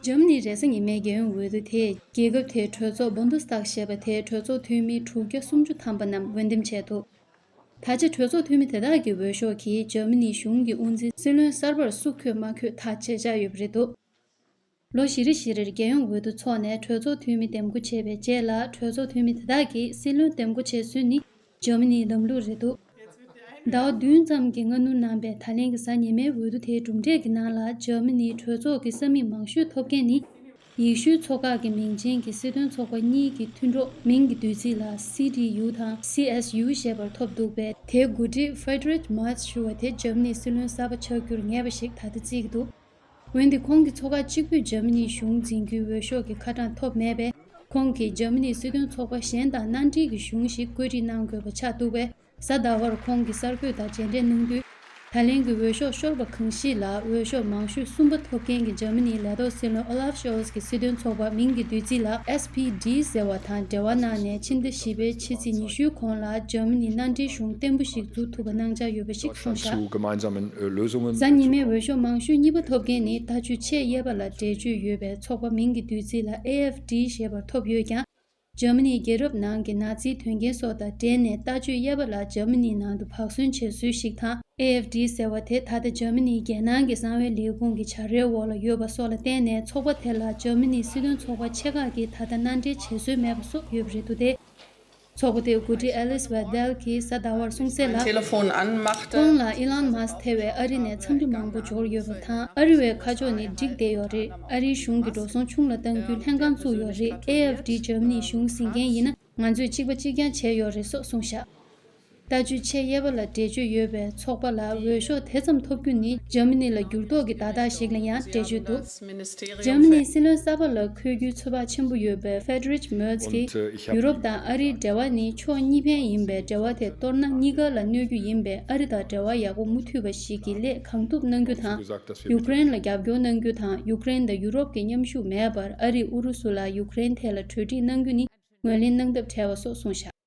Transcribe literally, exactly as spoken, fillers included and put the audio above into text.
འཇར་མ་ནིའི་རེས་གཟའ་ཉི་མའི་རྒྱལ་ཡོངས་འོས་བསྡུ་དེས་རྒྱལ་ཁབ་དེའི་གྲོས་ཚོགས་Bundestag་ཞེས་པ་དེའི་གྲོས་ཚོགས་འཐུས་མི་དྲུག་བརྒྱ་སུམ་ཅུ་ཐམ་པ་རྣམས་འོས་འདེམས་བྱས་འདུག་ད་ཆ་གྲོས་ཚོགས་འཐུས་མི་དེ་དག་གི་འོས་ཤོག་གིས་འཇར་མ་ནིའི་གཞུང་གི་དབུ་འཛིན་སྲིད་བློན་གསར་པར་སུ་འཁོད་མ་འཁོད་ཐག་བཅད་འཆར་ཡོད་པ་རེད་འདུག་ལོ་བཞི་རེ་བཞི་རེར་རྒྱལ་ཡོངས་འོས་བསྡུ་འཚོགས་ནས་གྲོས་ཚོགས་འཐུས་མི་འདེམས་བསྐོ་བྱས་པའི་རྗེས་ལ། གྲོས་ཚོགས་འཐུས་མི་དེ་དག་གིས་སྲིད་བློན་འདེམས་བསྐོ་བྱེད་སྲོལ་ནི་འཇར་མ་ནིའི་ལམ་ལུགས་རེད་འདུག་ཟླ་བ་བདུན་ཙམ་གྱི་སྔ་སྣུར་གནང་པའི་ད་ལན་གྱི་གཟའ་ཉི་མའི་འོས་བསྡུ་དེའི་གྲུབ་འབྲས་ཀྱི་ནང་ལ། འཇར་མ་ནིའི་གྲོས་ཚོགས་ཀྱི་ས་མིག་མང་ཤོས་ཐོབ་མཁན་ནི། ཡེ་ཤུའི་ཚོགས་ཁག་གི་མིང་ཅན་གྱི་སྲིད་དོན་ཚོགས་པ་གཉིས་ཀྱི་མཐུན་གྲོགས། མིང་གི་བསྡུས་ཚིག་ལ་སི་ཌི་ཡུ་དང་སི་ཨེས་ཡུ་ཞེས་པར་ཐོབ་འདུག་པས། དེའི་འགོ་ཁྲིད་Friedrich Merz ཞུ་བ་དེ་འཇར་མ་ནིའི་སྲིད་བློན་གསར་པ་ཆགས་རྒྱུར་ངེས་པ་ཞིག་ད་ལྟ་བརྩི་གི་འདུག་འོན་ཏེ་ཁོང་གི་ཚོགས་ཁག་གཅིག་པུས་འཇར་མ་ནིའི་གཞུང་འཛིན་རྒྱུའི་འོས་ཤོག་གི་ཁ་གྲངས་ཐོབ་མེད་པས། ཁོང་གིས་འཇར་མ་ནིའི་སྲིད་དོན་ཚོགས་པ་གཞན་དང་མནའ་འབྲེལ་གྱི་གཞུང་ཞིག་བཀོད་སྒྲིག་གནང་དགོས་པ་ཆགས་འདུག་པས། གཟའ་ཟླ་བར་ཁོང་གིས་གསར་འགོད་དང་མཇལ་འཕྲད་གནང་དུས། ད་ལན་གྱི་འོས་ཤོག་ཤོར་བ་གང་ཞིག་ལ་འོས་ཤོག་མང་ཤོས་གསུམ་པ་ཐོབ་མཁན་གྱི་འཇར་མ་ནིའི་ལས་ཐོག་སྲིད་བློན་Olaf Scholz གྱི་སྲིད་དོན་ཚོགས་པ་མིང་གི་བསྡུས་ཚིག་ལ་S P D ཟེར་བ་དང་འབྲེལ་བ་གནང་ནས། ཕྱི་ཟླ་བཞི་པའི་ཕྱི་ཚེས་ཉི་ཤུའི་གོང་ལ་འཇར་མ་ནིའི་མནའ་འབྲེལ་གཞུང་བརྟན་པོ་ཞིག་འཛུགས་ཐུབ་པ་གནང་འཆར་ཡོད་པ་ཞིག་གསུངས་བཞག་གཟའ་ཉི་མའི་འོས་ཤོག་མང་ཤོས་གཉིས་པ་ཐོབ་མཁན་ནི་ལྟ་སྤྱོད་ཆེས་གཡས་པ་ལ་འགྲེལ་བརྗོད་ཡོད་པའི་ཚོགས་པ་མིང་གི་བསྡུས་ཚིག་ལ་A F D ཞེས་པར་ཐོབ་ཡོད་ཀྱང་། འཇར་མ་ནིའི་རྒྱལ་རབས་ནང་གི་ན་ཛིའི་དོན་རྐྱེན་སོགས་དང་འབྲེལ་ནས་ལྟ་སྤྱོད་གཡས་པ་ལ་འཇར་མ་ནིའི་ནང་དུ་བག་ཟོན་བྱེད་སྲོལ་ཞིག་དང་། A F D ཟེར་བ་དེ་ད་ལྟ་འཇར་མ་ནིའི་རྒྱལ་ནང་གི་གསང་བའི་ལས་ཁུངས་ཀྱི་བྱ་རའི་འོག་ལ་ཡོད་པ་སོགས་ལ་བརྟེན་ནས་ཚོགས་པ་དེ་ལ་འཇར་མ་ནིའི་སྲིད་དོན་ཚོགས་པ་ཆེ་ཁག་གིས་ད་ལྟ་མནའ་འབྲེལ་བྱེད་སྲོལ་མེད་པ་སོགས་ཡོད་པ་རེད་འདུག་སྟེ། ཚོགས་པ་དེའི་འགོ་ཁྲིད་Alice Weidel གྱིས་གཟའ་ཟླ་བར་གསུངས་གསལ་ལ། Telefon anmachte. ཁོང་ལ་Elon Musk ཐེ་བའི་ཨ་རི་ནས་འཚམས་འདྲི་མང་པོ་འབྱོར་ཡོད་པ་དང་། ཨ་རི་བའི་ཁ་ཕྱོགས་ནི་འགྲིག་བསྡད་ཡོད་རེད། ཨ་རིའི་གཞུང་གིས་འགྲོ་སོང་ཆུང་ལ་གཏང་རྒྱུའི་ལྷན་ཁང་བཙུགས་ཡོད་རེད། A F D འཇར་མ་ནིའི་གཞུང་ཟིན་མཁན་ཡིན་ན་ང་ཚོས་གཅིག་པ་གཅིག་རྐྱང་བྱས་ཡོད་རེད་སོགས་གསུངས་བཞག་ལྟ་སྤྱོད་ཆེས་གཡས་པ་ལ་འགྲེལ་བརྗོད་ཡོད་པའི་ཚོགས་པ་ལ་འོས་ཤོག་དེ་ཙམ་ཐོབ་རྒྱུ་ནི་འཇར་མ་ནི་ལ་འགྱུར་ལྡོག་གི་བརྡ་རྟགས་ཤིག་ལ་ཡང་འགྲེལ་བརྗོད་འདུག་འཇར་མ་ནིའི་སྲིད་བློན་གསར་པ་ལ་འཁོད་རྒྱུའི་ཚོད་དཔག་ཆེན་པོ་ཡོད་པའི་Friedrich Merz གྱིས། ཡུ་རོབ་དང་ཨ་རིའི་འབྲེལ་བ་ནི་ཕྱོགས་གཉིས་ཕན་ཡིན་པས། འབྲེལ་བ་དེ་གཏོར་ན་གཉིས་ཀ་ལ་གནོད་རྒྱུ་ཡིན་པས། ཨ་རི་དང་འབྲེལ་བ་ཡག་པོ་མུ་མཐུད་པ་ཞིག་གི་སླད་གང་ཐུབ་གནང་རྒྱུ་དང་། ཡུཀ་རེན་ལ་རྒྱབ་སྐྱོར་གནང་རྒྱུ་དང་། ཡུཀ་རེན་དང་ཡུ་རོབ་ཀྱི་མཉམ་ཞུགས་མེད་པར་ཨ་རིས་ཨུ་རུ་སུ་ལ་ཡུཀ་རེན་ཐད་ལ་གྲོས་འགྲིག་གནང་རྒྱུ་ནི་ངོས་ལེན་གནང་ཐབས་བྲལ་བ་སོགས་གསུངས་བཞག